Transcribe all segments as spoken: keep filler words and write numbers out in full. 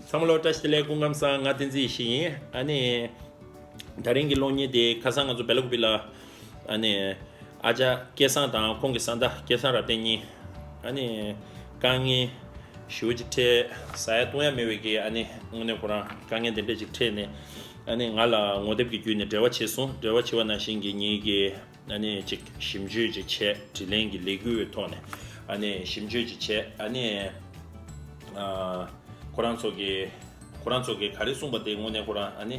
ཚང་མ་ལ་བཀྲ་ཤིས་བདེ་ལེགས། སྐུ་ཁམས་བཟང་། ང་བསྟན་འཛིན་ཡེ་ཤེས་ཡིན། ཨ་ནི། ད་རིང་གི་གློག་བརྙན་དེ་ཁ་སང་ང་ཚོ་སྦེ་ལ་ཀུ་པི་ལ། ཨ་ནི། ཨ་ཅག་སྐལ་བཟང་དང་ཁོང་གི་བཟའ་ཟླ་སྐལ་བཟང་རབ་བརྟན་གཉིས། ཨ་ནི། དཀའ་ངལ་ཞེ་པོ་ཅིག་འཕྲད། ཟ་ཡ་བཏུང་ཡ་མེད་པའི་གི། ཨ་ནི་དངོས་གནས་ཁོ་རང་དཀའ་ངལ་དེ་འདྲ་ཅིག་འཕྲད་ནས། ཨ་ནི་ང་ལ་ངོ་དེབ་ཀྱི་བརྒྱུད་ནས་འབྲེལ་བ་བྱས་སོང་། འབྲེལ་བ་བྱས་པ་ནང་བཞིན་གྱི་ངེད་ཀྱི། ཨ་ནི་ཅིག་ཞིབ་འཇུག་ཅིག་བྱས། དྲིན་ལན་གྱི་ལས་འགུལ་བའི་ཐོག་ནས། ཨ་ནི་ཞིབ་འཇུག་ཅིག་བྱས། ཨ་ནི། ཨ། ཁོ་རང་ཚོ་གི། ཁོ་རང་ཚོ་གི་ག་རེ་གསུངས་པ་དེ་དངོས་གནས་ཁོ་རང་ཨ་ནི།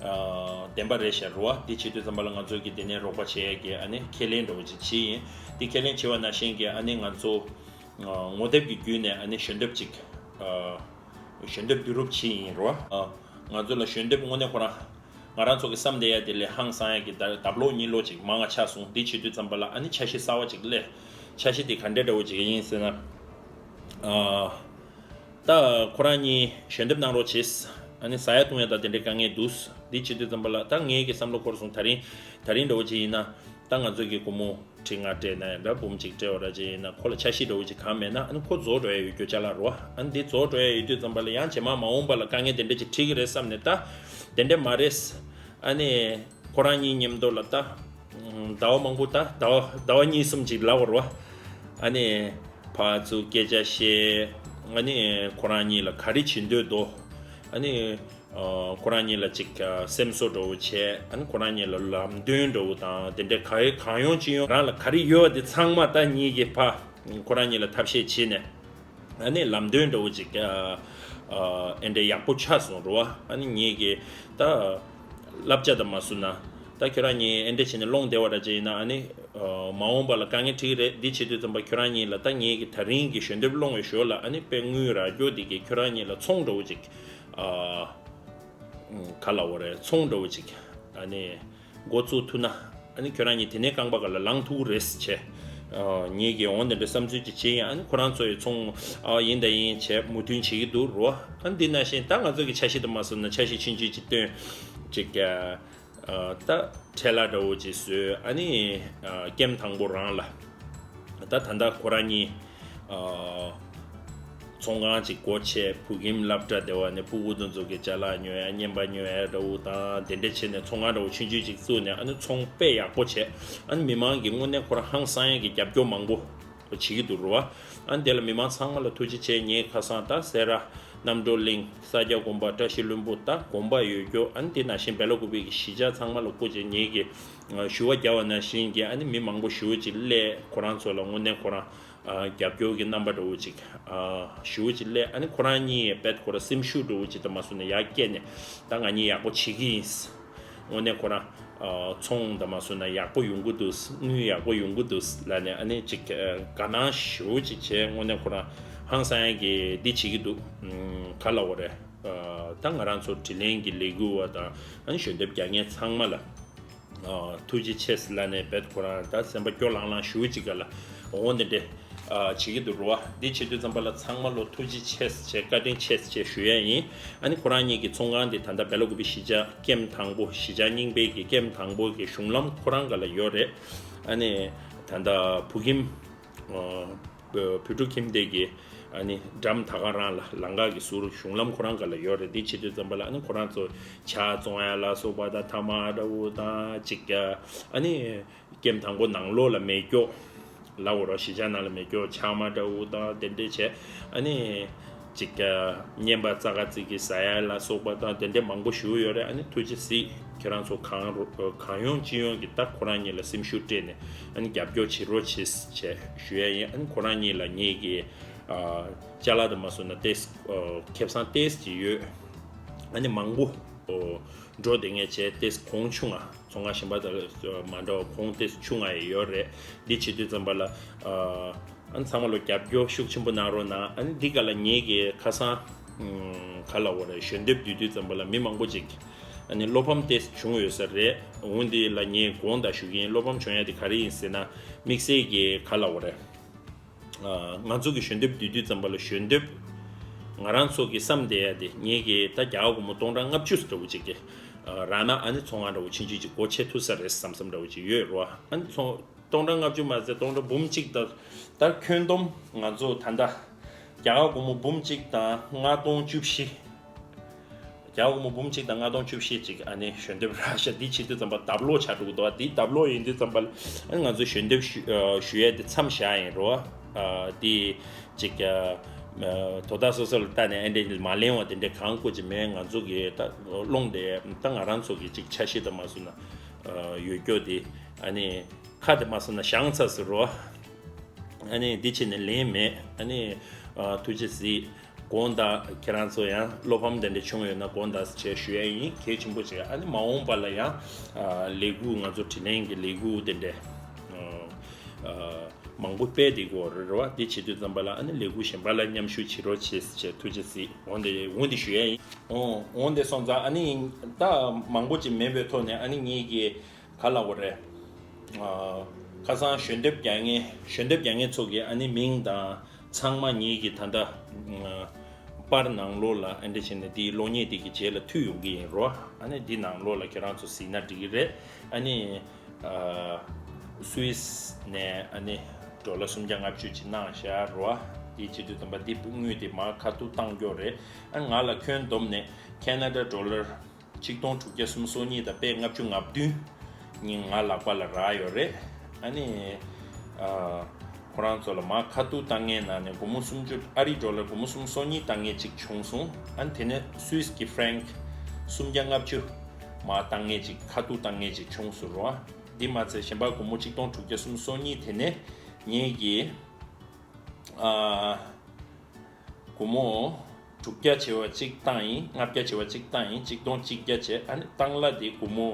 ཨ། བདེན་པ་རེད་ཤག་རེད་བ། དེ་བྱེད་དུས་ཙམ་པ་ལ་ང་ཚོ་གི་དེ་ནས་རོགས་པ་བྱེད་ཡ་གི། ཨ་ནི་ཁས་ལེན་འདྲ་བོ་ཅིག་བྱས་ཡིན། དེ་ཁས་ལེན་བྱས་པ་ནང་བཞིན་གྱི། ཨ་ནི་ང་ཚོ། ཨ། ངོ་དེབ་ཀྱི་བརྒྱུད་ནས། ཨ་ནི་ཞལ་འདེབས་ཅིག་ཨ། ཞལ་འདེབས་བསྡུ་རུབ་བྱས་ཡིན་རེད་བ། ཨ། ང་ཚོ་ལ་ཞལ་འདེབས་དངོས་གནས་ཁོ་རང་། ང་རང་ཚོ་གི་བསམ་བསྡད་ཡ་དེ་ལས་ཧང་སང་ཡ་གི་ལྡབ་ལྡབ་ལོག་གཉིས་ལོག་ཅིག་མང་བ་ཆགས་སོང་། འདི་བྱེད་དུས་ཙམ་པ་ལ་ཨ་ནི་འཆར་གཞི་གསར་བ་ཅིག་སླེབས། འཆར་གཞི་དེ་ག་འདྲ་འདྲ་བོ་ཅིག་ཡིན་ཟེར་ན། ཨ། ད་ཁོ་རང་གཉིས་ཞལ་འདེབས་གནང་རོགས་བྱེད། ཨ་ནི་ཟ་ཡ་བཏུང་ཡ་དང་དེ་འདྲའི་དཀའ་ངལ་འདུག་འདི་བྱེད་དུས་ཙམ་པ་ལ་ད་ངའི་གི་བསམ་བློ་འཁོར་སོང་། ད་རིང་། ད་རིང་འདྲ་བོ་ཅིག་ཡིན་ན། ད་ང་ཚོ་གི་སྒོར་མོ་ཁྲི་ལྔ་སྤྲད་ན་ཡང་འདྲ། འབུམ་གཅིག་སྤྲད་པ་འདྲ་ཅིག་ཡིན་ན། ཁོ་ལ་འཆར་གཞི་འདྲ་བོ་ཅིག་གང་མེད་ན། ཨ་ནི་ཁོ་རྫོགས་འགྲོ་ཡ་ཡོད་རྒྱུ་ཅ་ལག་རེད་བ། ཨ་ནི་འདི་རྫོགས་འགྲོ་ཡ་ཡོད་དུས་ཙམ་པ་ལ་ཡང་རྗེས་མ་མ་འོངས་པ་ལ་དཀའ་ངལ་དེ་འདྲ་ཅིག་འཕྲད་ཀྱི་རེད་བསམ་ནས། ད་དེ་འདྲ་མ་རེད། ཨ་ནི་ཁོ་རང་གཉིས་མཉམ་དུ་ལ་ད། ཟླ་བ་མང་པོ། ད་ཟླ་བ་ཟླ་བ་གཉིས་གསུམ་ཅིག་ལབ་དགོས་རེད་བ། ཨ་ནི་ཕར་ཚུར་སྐད་ཆ་བཤད། ཨ་ནི་ཁོ་རང་གཉིས་ལ་ག་རེ་བྱེད་འདོད་འདུག་ཨ་ནི། ཨ། ཁོ་རང་གཉིས་ལ་ཅིག་ཨ། སེམས་གསོ་འདྲ་བོ་བྱས། ཨ་ནི་ཁོ་རང་གཉིས་ལ་ལམ་སྟོན་འདྲ་བོ་དང་དེ་འདྲའི་ག་རེ་གང་ཡོང་ཅི་ཡོང་རང་ལ་ག་རེ་ཡོད་པ་དེ་ཚང་མ་ད་ངེད་ཀྱིས་ཕར་ཁོ་རང་གཉིས་ལ་ཐབས་ཤེས་བྱས་ནས། ཨ་ནི་ལམ་སྟོན་འདྲ་བོ་ཅིག་ཨ། ཨ། ཨེ་འདྲ་ཡག་པོ་ཆགས་སོང་རེད་བ། ཨ་ནི་ངེད་ཀྱིས་ད་བསླབ་བྱ་དང་མ་བཟུང་ན། ད་ཁྱོད་རང་གཉིས་ཨེ་འདྲ་བྱས་ནས་སློང་བསྡད་པ་འདྲ་ཅིག་ཡིན་ན། ཨ་ནི། ཨ། མ་འོངས་པ་ལ་དཀའ་ངལ་འཕྲད་ཀྱི་རེད། འདི་བྱེད་དུས་ཙམ་པ་ཁྱོད་རང་གཉིས་ལ། ད་ངེད་ཀྱིས་ད་རིང་གི་ཞལ་འདེབས་སློང་བའི་ཞོར་ལ། ཨ་ནི་དཔེ་དངུལ་རག་རྒྱུ་འདི་གིས་ཁྱོད་རང་གཉིས་ལ་ཚོང་འདྲ་བོ་ཅིག་ཨ། ག་ལབ་དགོས་རེད། ཚོང་འདྲ་བོ་ཅིག་ཨ་ནི་འགོ་བཙུགས་ཐུབ་ན། ཨ་ནི་ཁྱོད་རང་གཉིས་དེ་ནས་རྐང་པ་སྒང་ལ་ལངས་ཐུབ་ཀྱི་རེད་ཟེར་བྱས། ཨ། ངེད་ཀྱིས་འོ་དེ་འདྲ་བསམ་ཚུལ་ཅིག་བྱས་ཡིན། ཨ་ནི་ཁོ་རང་ཚོ་ཡི་ཚོང་། ཨ། ཡིན་དང་ཡིན་བྱས་མོས་མཐུན་བྱེད་ཀྱི་འདུག་རོ། ཨ་ནི་འདི་ནང་བཞིན་ད་ང་ཚོ་གི་འཆར་གཞི་དུ་མ་སོང་ན་འཆར་གཞི་ཆུང་ཆུང་ཅིག་བཏོན་ཅིག་ཨ། ད་ཁྲལ་ལག་འདྲ་བོ་ཅིག་བཟོས། ཨ་ནི། ཨ། ཀེམ་དང་པོ་རང་ལ། ད་ད་ལྟ་ཁོ་རང་གཉིས། ཨ། ཚོང་ཁང་ཅིག་སྒོ་ཕྱེ། བོད་ཁྱིམ་སློབ་གྲྭ་སྡེ་བ་ནས་སྤུ་གུ་དེ་ཚོ་གི་ཅ་ལག་ཉོ་ཡ། རྔན་པ་ཉོ་ཡ་འདྲ་བོ་དང་དེ་འདྲ་བྱས་ནས་ཚོང་ཁང་འདྲ་བོ་ཆུང་ཆུང་ཅིག་བཙུགས་ནས། ཨ་ནི་ཚོང་དཔེ་ཡག་པོ་བྱས། ཨ་ནི་མི་མང་གིས་དངོས་གནས་ཁོ་རང་ཧང་སང་ཡ་གི་རྒྱབ་སྐྱོར་མང་པོ་བྱེད་ཀྱི་འདུག་རེད་བ། ཨ་ནི་དེ་ལ་མི་མང་ཚང་མ་ལ་ཐུགས་རྗེ་ཆེ། ངས་ཁ་སང་ད་སེ་ར་རྣམ་གྲོལ་གླིང་། ས་སྐྱ་དགོན་པ། བཀྲ་ཤིས་ལྷུན་པོ། ད་དགོན་པ་ཡོད་རྒྱུ། ཨ་ནི་དེ་ནང་བཞིན་སྦེ་ལ་ཀུ་པི་གི་གཞིས་ཆགས་ཚང་མ་ལ་སྐུ་མཁྱེན། ངེད་ཀྱིས་ཞུ་བ་བརྒྱབ་པ་ནང་བཞིན་གྱི། ཨ་ནི་མི་མང་པོ་ཞེ་པོ་ཅིག་སླེབས། ཁོ་རང་ཚོ་ལ་དངོས་གནས་ཁོ་རང་། ཨ། རྒྱབ་སྐྱོར་གྱི་རྣམ་པ་འདྲ་བོ་ཅིག་ཨ། ཞེ་པོ་ཅིག་སླེབས། ཨ་ནི་ཁོ་རང་གཉིས་རྦད་ཁོ་རང་སེམས་ཤུགས་འདྲ་བོ་ཅིག་དང་མ་སོང་ན་ཡར་སྐྱེས་ནས། ད་ང་གཉིས་ཡག་པོ་བྱེད་ཀྱི་ཡིན། དངོས་གནས་ཁོ་རང་། ཨ། ཚོང་དང་མ་སོང་ན་ཡག་པོ་ཡོང་གི་འདུག་དངུལ་ཡག་པོ་ཡོང་གི་འདུག་ལབ་ནས། ཨ་ནི་ཅིག་ཨ། དགའ་སྣང་ཞེ་པོ་ཅིག་བྱས། དངོས་གནས་ཁོ་རང་ཧང་སང་ཡ་གི་འདི་བྱེད་ཀྱི་འདུག་ཨ། ག་ལབ་དགོས་རེད། ཨ། ད་ང་རང་ཚོ་དྲིན་ལན་གྱི་ལས་འགུལ་བ་དང་། ཨ་ནི་ཞལ་འདེབས་རྒྱག་མཁན་ཚང་མ་ལ། ཨ། ཐུགས་རྗེ་ཆེ་ཟེར་ལབ་ནས་རྦད་ཁོ་རང་ད་སེམས་པ་སྐྱོ་ལང་ལང་ཞེ་པོ་ཅིག་སྒང་ལ་འོ་དེ་འདྲ། ཨ། བྱེད་ཀྱི་འདུག་རེད་བ། འདི་བྱེད་དུས་ཙམ་པ་ལ་ཚང་མ་ལ་ཐུགས་རྗེ་ཆེ་ཟེར་བྱས། བཀའ་དྲིན་ཆེ་ཟེར་བྱས་ཞུ་ཡ་ཡིན། ཨ་ནི་ཁོ་རང་གཉིས་ཀྱི་ཚོང་ཁང་འདི་ད་ལྟ་སྦེ་ལ་ཀུ་པི་གཞིས་ཆགས་ཀེམ་དང་པོ། གཞིས་ཆགས་རྙིང་པའི་གི་ཀེམ་དང་པོ་གི་གཞུང་ལམ་ཁོ་རང་སྒང་ལ་ཡོད་རེད། ཨ་ནི་ད་ལྟ་བོད་ཁྱིམ། ཨ། བོད་ཕྲུག་ཁྱིམ་སྡེ་གི། ཨ་ནི་འགྲམ་ད་ག་རང་ལ། ལམ་ཁ་གི་ཟུར་གཞུང་ལམ་ཁོ་རང་སྒང་ལ་ཡོད་རེད། འདི་བྱེད་དུས་ཙམ་པ་ལ། ཨ་ནི་ཁོ་རང་ཚོ་ཇ་བཙོང་ཡ་ལ་སོགས་པ་དང་། ཐ་མག་འདྲ་བོ་དང་ཅིག་ཨ་ནི་ཀེམ་དང་པོ་ནང་ལོགས་ལ་མེ་སྒྱོགས་ལབ་དགོས་རེད། གཞིས་ཆགས་ནང་ལ་མེ་སྒྱོགས་ཆག་མ་འདྲ་བོ་དང་དེ་འདྲ་བྱས། ཨ་ནི་ཅིག་རྔན་པ་ཙག་ཙིག་གི་ཟ་ཡ་ལ་སོགས་པ་དང་དེ་འདྲ་མང་པོ་ཞེ་པོ་ཡོད་རེད། ཨ་ནི་ཐུགས་རྗེ་གཟིགས། ཁྱེད་རང་ཚོ་གང་རུ། གང་ཡོང་ཅི་ཡོང་གི་ད་ཁོ་རང་གཉིས་ལ་སེམས་ཤུགས་སྤྲད་ནས། ཨ་ནི་རྒྱབ་སྐྱོར་བྱེད་རོགས་བྱེད་ཟེར་བྱས་ཞུ་ཡ་ཡིན། ཨ་ནི་ཁོ་རང་གཉིས་ལ་ངེད་ཀྱིས། ཨ། ཅ་ལག་དང་མ་སོང་ན་ཏོག་ཙམ། ཨ། ཁེ་བཟང་ཏོག་ཙམ་ཅིག་ཡོད། ཨ་ནི་མང་པོ། ཨོ། འགྲོ་བསྡད་མཁན་བྱས། ཏོག་ཙམ་གོང་ཆུང་ང་། ཚོང་ཁང་གཞན་པ་དང་མ་འདྲ་བ་གོང་ཏོག་ཙམ་ཆུང་ང་ཡང་ཡོད་རེད། འདི་བྱེད་དུས་ཙམ་པ་ལ། ཨ། ཨ་ནི་ཚང་མ་ལ་རྒྱབ་སྐྱོར་ཤུགས་ཆེན་པོ་གནང་རོགས་གནང་། ཨ་ནི་འདི་སྒང་ལ་ངེད་ཀྱིས་ཁ་སང་། ཨམ། ག་ལབ་དགོས་རེད། ཞལ་འདེབས་བསྡུ་དུས་ཙམ་པ་ལ་མི་མང་པོ་ཅིག་ཨ་ནི་བློ་ཕམ་ཏོག་ཙམ་བྱུང་ཡོད་ས་རེད། འོ་འདི་ལ་ངས་དགོངས་དག་ཞུ་གི་ཡིན། བློ་ཕམ་བྱུང་ཡ་དེ་ག་རེ་ཡིན་ཟེར་ན། དམིགས་བསལ་གྱི་ག་ལབ་དགོས་རེད། ཨ། ང་ཚོ་གི་ཞལ་འདེབས་བསྡུ་དུས་ཙམ་པ་ལ། ཞལ་འདེབས་ང་རང་ཚོ་གི་བསམ་བསྡད་ཡ་དེ། ངེད་ཀྱིས་ད་རྒྱ་གར་སྒོར་མོ་སྟོང་ཕྲག་ལྔ་བཅུ་འདྲ་བོ་ཅིག་གི། ཨ། རག་ན་ཨ་ནི་ཚོང་ཁང་འདྲ་བོ་ཆུང་ཆུང་ཅིག་སྒོ་ཕྱེ་ཐུབ་ས་རེད་བསམ་བསམ་འདྲ་བོ་ཅིག་ཡོད་རེད་བ། ཨ་ནི་ཚོང་། སྟོང་ཕྲག་ལྔ་བཅུ་མ་ཟད་སྟོང་ཕྲག་འབུམ་གཅིག་དང་། ད་ཁྱོན་བསྡོམས་ང་ཚོ་ད་ལྟ་རྒྱ་གར་སྒོར་མོ་འབུམ་གཅིག་དང་ལྔ་སྟོང་བཅུ་བཞི། རྒྱ་སྒོར་མོ་འབུམ་གཅིག་དང་ལྔ་སྟོང་བཅུ་བཞི་ཅིག་ཨ་ནི་ཞལ་འདེབས་རག་ཤག་འདི་བྱེད་དུས་ཙམ་པ་རྡབ་ལོག་ཆགས་འགྲོ་གི་འདུག་འདི་རྡབ་ལོག་ཡིན་དུས་ཙམ་པ་ལ་ཨ་ནི་ང་ཚོས་ཞལ་འདེབས་ཞུ་ཨ་ཞུ་ཡས་དེ་མཚམས་བཞག་ཡིན་རོ། ཨ་འདི་ཅིག་ཨ་དོ་བདག་སོ་སོ་ལ་ལྟ་ནས་ཨེ་འདྲས་མ་ལེན་བ་དེ་འདྲས་གང་དགོས་ཀྱི་མེད། ང་ཚོ་གི་ད་སློང་དེ་ད་ང་རང་ཚོ་གི་ཅིག་འཆར་གཞི་དང་མ་སོང་ན་ཨ་ཡོད་སྐྱོ་དེ་ཨ་ནི་ཁ་དེ་མ་སོང་ན་བཞེངས་ཚར་ཟེར་རོ། ཨ་ནི་འདི་བྱས་ནས་ལེན་མེད། ཨ་ནི་ཨ་ཐུགས་རྗེ་གཟིགས། དགོངས་དག་ཁྱེད་རང་ཚོ་ཡང་བློ་ཕམ་དེ་འདྲ་བྱུང་ཡོད་ན་དགོངས་དག་ཞེས་ཞུ་ཡ་ཡིན། གལ་ཆེན་པོ་བྱས། ཨ་ནི་མ་འོངས་པ་ལ་ཡང་ཨ་ལས་འགུལ་ང་ཚོ་དྲིན་ལན་གྱི་ལས་འགུལ་དེ་འདྲ་ཨ་མང་པོ་སྤེལ་བསྡད་དགོས་རེད་བ། འདི་བྱེད་དུས་ཙམ་པ་ལ་ཨ་ནི་ལས་འགུལ་གཞན་པ་ལ་མཉམ་ཞུགས་བྱེད་རོགས་བྱེད་ཞེས་ཐུགས་རྗེ་གཟིགས། འོན་ཏེ་འོན་ཏེ་ཞུ་ཡ་ཡིན། འོ་འོན་ཏེ་སོང་ཙང་ཨ་ནི་ད་མང་པོ་ཅིག་མེད་པའི་ཐོག་ནས་ཨ་ནི་ངེད་ཀྱིས་ག་ལབ་དགོས་རེད། ཨ་ཁ་སང་ཞལ་འདེབས་རྒྱག་མཁན་ཞལ་འདེབས་རྒྱག་མཁན་ཚོ་གི་ཨ་ནི་མིང་དང་ཚང་མ་ངེད་ཀྱི་ད་ལྟ་ཨ་པར་ནང་ལོགས་ལ་ཨ་འདྲ་བྱས་ནས་དེའི་གློག་བརྙན་དེ་གི་རྗེས་ལ་མཐུད་ཡོང་གི་ཡིན་རོ། ཨ་ནི་འདི་ནང་ལོགས་ལ་ཁྱེད་རང་ཚོ་གཟིགས་ན་འགྲིག་གི་རེད། ཨ་ནི་ཨ་སུད་སི་ནས་ཨ་ནི་ཌོ་ལར་སུམ་བརྒྱ་ལྔ་བཅུ་ཅིག་གནང་བཞག་རོ། དེ་བྱེད་དུས་ཙམ་པ་འདི་དངུལ་དེ་མར་ཁ་ཐུག་བཏང་རྒྱུ་རེད། ཨ་ང་ལ་ཁྱོན་བསྡོམས་ནས་ཁེ་ན་ཌ་ཌོ་ལར་ཆིག་སྟོང་དྲུག་བརྒྱ་སུམ་ཅུ་སོ་གཉིས་དང་པད་ལྔ་བཅུ་ང་བདུན་ཉིན་ང་ལག་པ་ལ་རག་ཡོད་རེད། ཨ་ནི་ཨ་ཁོ་རང་ཚོ་ལ་མར་ཁ་ཐུག་བཏང་མཁན་ནང་ནས་སྒོར་མོ་སུམ་ཅུ་ཨ་རིའི་ཌོ་ལར་སྒོར་མོ་སུམ་ཅུ་སོ་གཉིས་བཏང་མཁན་ཅིག་བྱུང་སོང་། ཨ་ནི་དེ་ནས་སུད་སི་གི་ཧྥ་རན་ཀི་སུམ་བརྒྱ་ལྔ་བཅུ་མར་བཏང་མཁན་ཅིག་ཁ་ཐུག་བཏང་མཁན་ཅིག་བྱུང་སོང་རོ། འདི་མ་ཚད་གཞན་པ་སྒོར་མོ་ཆིག་སྟོང་དྲུག་བརྒྱ་སུམ་ཅུ་སོ་གཉིས་དེ་ནས་ངེད་ཀྱིས་ཨ་སྒོར་མོ་དྲུག་བརྒྱ་བྱས་པ་གཅིག་བཏང་ཡིན། ལྔ་བརྒྱ་བྱས་པ་གཅིག་བཏང་ཡིན། ཆིག་སྟོང་གཅིག་བརྒྱ་བྱས། ཨ་ནི་བཏང་གླ་དེ་སྒོར་མོ་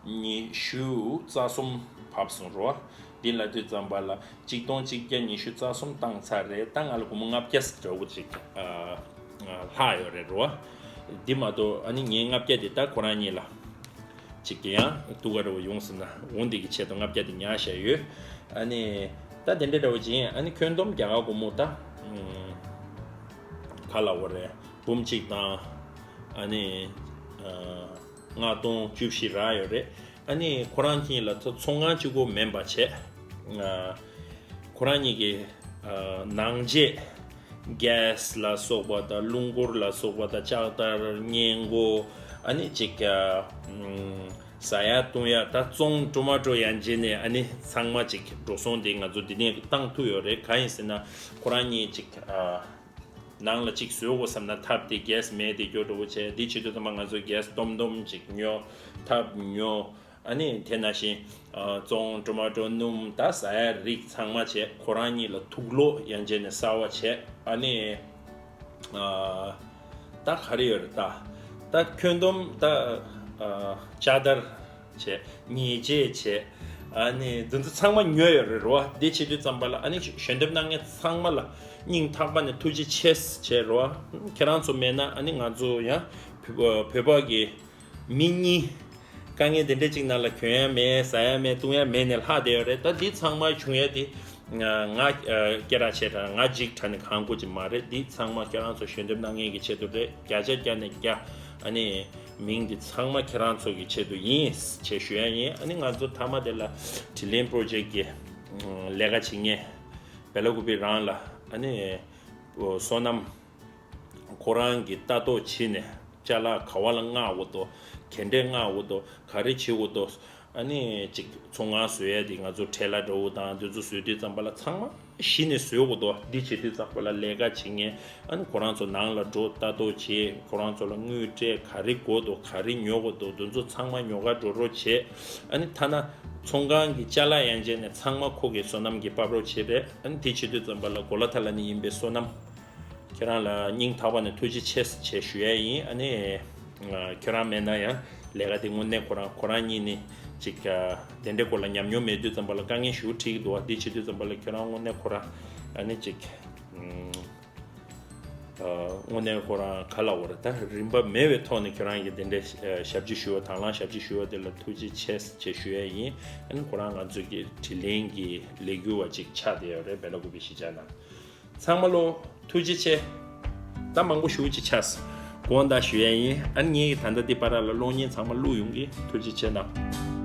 ཉི་ཤུ་རྩ་གསུམ་བབས་སོང་རོ། འདི་ལབ་དུས་ཙམ་པ་ལ་ཆིག་སྟོང་གཅིག་བརྒྱ་ཉི་ཤུ་རྩ་གསུམ་བཏང་ཚར་རེད། ད་ང་ལ་སྒོར་མོ་ལྔ་བརྒྱ་ཙམ་འདྲ་བོ་ཅིག་ཨ་ཨ་ལྷག་ཡོད་རེད་རོ། འདི་མ་གཏོགས་ཨ་ནི་ངའི་ལྔ་བརྒྱ་དེ་ད་ཁོ་རང་ཉིད་ལ་ཅིག་གི་ཡང་སྡུག་ག་རེ་བ་ཡོང་སྲིད་ན་འོང་འདི་གི་ཆེད་དུ་ལྔ་བརྒྱ་དེ་ཉར་བཞག་ཡོད། ཨ་ནི་ད་དེ་འདྲ་འདྲ་བོ་ཅིག་ཡིན། ཨ་ནི་ཁྱོན་བསྡོམས་རྒྱ་གར་སྒོར་མོ་ད་ཨུམ་ག་ལབ་དགོས་རེད། འབུམ་གཅིག་དང་ཨ་ནི་ཨ་ལྔ་སྟོང་བཅུ་བཞི་རག་ཡོད་རེད། ཨ་ནི་ཁོ་རང་གཉིས་ལ་ཚོ་ཚོང་ཁང་གཅིག་པོ་མིན་པ་བྱས། ཨ་ཁོ་རང་གཉིས་ཀྱི་ཨ་ནང་ཆས་གྷེ་སི་ལ་སོགས་པ་དང་། རླུང་འཁོར་ལ་སོགས་པ་དང་། ལྕགས་དར། སྔས་མགོ། ཨ་ནི་ཅིག་ཨ་ཟ་ཡག་བཏུང་ཡག་ད་བཙོང་ཊོ་མ་ཊོ་ཡན་ཆད་ནས་ཨ་ནི་ཚང་མ་ཅིག་འགྲོ་སོང་དེ་ང་ཚོ་འདི་ནས་བཏང་ཐུབ་ཡོད་རེད། གང་ཡིན་ཟེར་ན་ཁོ་རང་གཉིས་ཅིག་ཨ་ནང་ལ་ཅིག་བཟོ་དགོས་བསམ་ན་ཐབ་དེ་གྷེ་སི་མེད་དེ་སྐྱོ་འགྲོ་བོ་བྱས། འདི་བྱེད་དུས་ཙམ་པ་ང་ཚོ་གྷེ་སི་སྡོམ་སྡོམ་ཅིག་ཉོ། ཐབ་ཉོ། ཨ་ནི་དེ་ནང་བཞིན་ཨ་བཙོང་ཊོ་མ་ཊོ་སྣུམ་ད་ཟ་ཡག་རིགས་ཚང་མ་བྱས། ཁོ་རང་གཉིས་ལ་དུག་སློག་ཡན་ཆད་ནས་གསར་པ་བྱས། ཨ་ནི་ཨ་ད་ག་རེ་ཡོད་རེད། ད་ད་ཁྱོན་བསྡོམས་ད་ཨ་ལྕགས་དར་བྱས། ཉལ་ཆས་བྱས། ཨ་ནི་འདི་ཚོ་ཚང་མ་ཉོས་ཡོད་རེད་རོ། འདི་བྱེད་དུས་ཙམ་པ་ལ་ཨ་ནི་ཞལ་འདེབས་གནང་མཁན་ཚང་མ་ལ་སྙིང་ཐག་པ་ནས་ཐུགས་རྗེ་ཆེ་ཞེས་རོ། ཁྱེད་རང་ཚོ་མེད་ན་ཨ་ནི་ང་ཚོ་ཡང་བོད་བོད་པ་གི་མི་གཉིས་དཀའ་ངལ་དེ་འདྲ་ཅིག་ནང་ལ་གྱོན་ཡ་མེད། ཟ་ཡ་མེད། བཏུང་ཡ་མེད་ནས་ལྷག་བསྡད་ཡོད་རེད། ད་འདི་ཚང་མ་བྱུང་ཡ་དེ་ང་སྐད་གྲགས་ཆེ་དྲགས། ང་འཇིགས་དྲགས་ནས་གང་དགོས་ཀྱི་མ་རེད། འདི་ཚང་མ་ཁྱེད་རང་ཚོ་ཞལ་འདེབས་གནང་མཁན་གྱི་ཆེད་དུ་རེད། བརྒྱ་ཆ་བརྒྱ་ནས་བརྒྱ་ཨ་ནི་མིང་འདི་ཚང་མ་ཁྱེད་རང་ཚོ་གི་ཆེད་དུ་ཡིན་ཞེས་ཞུ་ཡ་ཡིན། ཨ་ནི་ང་ཚོ་མཐའ་མ་དེ་ལ་དྲིན་ལན་པྲོ་ཇེཀ་གི་ལས་ཀ་བྱེད་མཁན་བེ་ལ་ཀུ་པི་རང་ལ་ཨ་ནི་བསོད་ནམས། ཁོ་རང་གིས་ལྟ་རྟོག་བྱས་ནས་ཅ་ལག་ག་བ་ལ་མངགས་དགོས་འདུག་ག་འདྲས་མངགས་དགོས་འདུག་ག་རེ་བྱེད་དགོས་འདུག་ཨ་ནི་ཅིག་ཚོང་ཁང་བཟོ་ཡ་དེ་ང་ཚོ་ཁྲལ་ལ་འགྲོ་དང་དེ་ཚོ་བཟོ་དུས་ཙམ་པ་ལ་ཚང་མ་གཞི་ནས་བཟོ་དགོས་འདུག་འདི་བྱེད་དུས་ཙམ་པ་ལ་ལས་ཀ་བྱེད་མཁན་ཨ་ནི་ཁོ་རང་ཚོ་ནང་ལ་འགྲོ། ལྟ་རྟོག་བྱེད། ཁོ་རང་ཚོ་ལ་དངུལ་སྤྲད། ག་རེ་དགོས་འདུག་ག་རེ་ཉོ་དགོས་འདུག་དེ་ཚོ་ཚང་མ་ཉོ་ག་འགྲོ་རོགས་བྱེད། ཨ་ནི་ཐ་ན་ཚོང་ཁང་གི་ཅ་ལག་ཡན་ཆད་ནས་ཚང་མ་ཁོ་གིས་བསོད་ནམས་ཀྱིས་ཕབ་རོགས་བྱེད་པས། ཨ་ནི་དེ་བྱེད་དུས་ཙམ་པ་ལ་གོ་ལ་ཐ་ལ་ནས་ཡིན་པའི་བསོད་ནམས། ཁྱེད་རང་ལ་སྙིང་ཐག་པ་ནས་ཐུགས་རྗེ་ཆེ་ཞེས་ཞུ་ཡ་ཡིན། ཨ་ནི་ཁྱེད་རང་མེད་ན་ཡང་ལས་ཀ་དེ་དངོས་གནས་ཁོ་རང་ཁོ་རང་གཉིས་ནི་ཅིག་དེ་འདྲའི་སྐོར་ལ་ཉམས་མྱོང་མེད་དུས་ཙམ་པ་ལ་དཀའ་ངལ་ཞེ་པོ་འཕྲད་ཀྱི་འདུག་བ། འདི་བྱེད་དུས་ཙམ་པ་ལ་ཁྱེད་རང་དངོས་གནས་ཁོ་རང་ཨ་ནི་ཅིག་དངོས་གནས་ཁོ་རང་ག་ལབ་དགོས་རེད། ད་རིན་པ་མེད་པའི་ཐོག་ནས་ཁྱེད་རང་གིས་དེ་འདྲའི་ཞབས་ཕྱི་ཞུ་བ་དང་བླངས་ཞབས་ཕྱི་ཞུ་བ་དེ་ལ་ཐུགས་རྗེ་ཆེ་ཞེས་ཞུ་ཡ་ཡིན། ཨ་ནི་ཁོ་རང་ང་ཚོ་གི་དྲིན་ལན་གྱི་ལས་འགུལ་བ་ཅིག་ཆགས་བསྡད་ཡོད་རེད། བེ་ལ་ཀུ་པི་གཞིས་ཆགས་ནང་། ཚང་མ་ལོ་ཐུགས་རྗེ་ཆེ། ད་མང་པོ་ཞུ་ཅི་ཆགས། དགོངས་དག་ཞུ་ཡ་ཡིན། ཨ་ནི་ངས་ད་ལྟ་འདི་བར་ལ་གློག་བརྙན་ཚང་མ་བླུག་ཡོང་གི། ཐུགས་རྗེ་ཆེ་གནང་།